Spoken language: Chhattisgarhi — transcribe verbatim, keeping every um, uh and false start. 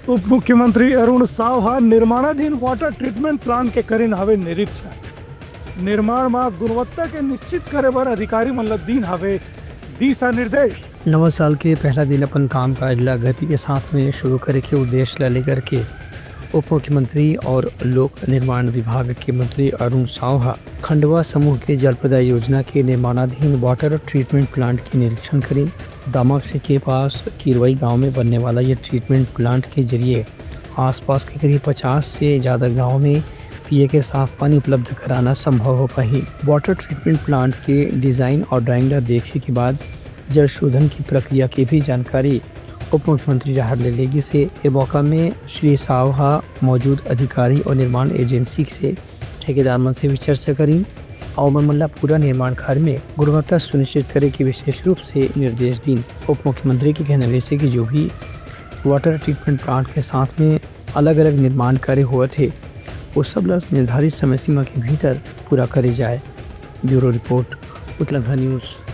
उप मुख्यमंत्री अरुण साव ह निर्माणाधीन वाटर ट्रीटमेंट प्लांट के करिन हवे निरीक्षण। निर्माण म गुणवत्ता के निश्चित करे बर अधिकारी मन ल दीन हवे दिशा निर्देश। नवा साल के पहला दिन अपन कामकाज ला गति के साथ में शुरू करे के उद्देश्य ला लेकर के उप मुख्यमंत्री और लोक निर्माण विभाग के मंत्री अरुण साव ह खंडवा समूह के जलप्रदाय योजना के निर्माणाधीन वाटर ट्रीटमेंट प्लांट के निरीक्षण करिन। दामाखेड़ी के पास किरवई गांव में बनने वाला ये ट्रीटमेंट प्लांट के जरिए आसपास के करीब पचास से ज्यादा गांव में पिए के साफ पानी उपलब्ध कराना संभव हो पाही। वाटर ट्रीटमेंट प्लांट के डिजाइन और ड्राइंग ला देखे के बाद जल शोधन की प्रक्रिया के भी जानकारी उप मुख्यमंत्री डहार ले लेगी से ए मौका में श्री साव ह मौजूद अधिकारी और निर्माण एजेंसी से ठेकेदार मन से भी चर्चा करिन और मन मन ला पूरा निर्माण कार्य में गुणवत्ता सुनिश्चित करे के विशेष रूप से निर्देश दीन। उप मुख्यमंत्री के कहना वैसे कि जो भी वाटर ट्रीटमेंट प्लांट के साथ में अलग-अलग निर्माण कार्य होवत हे, वो सब ला निर्धारित समय सीमा के भीतर पूरा करे जाए। Bureau report, Uttarakhand news.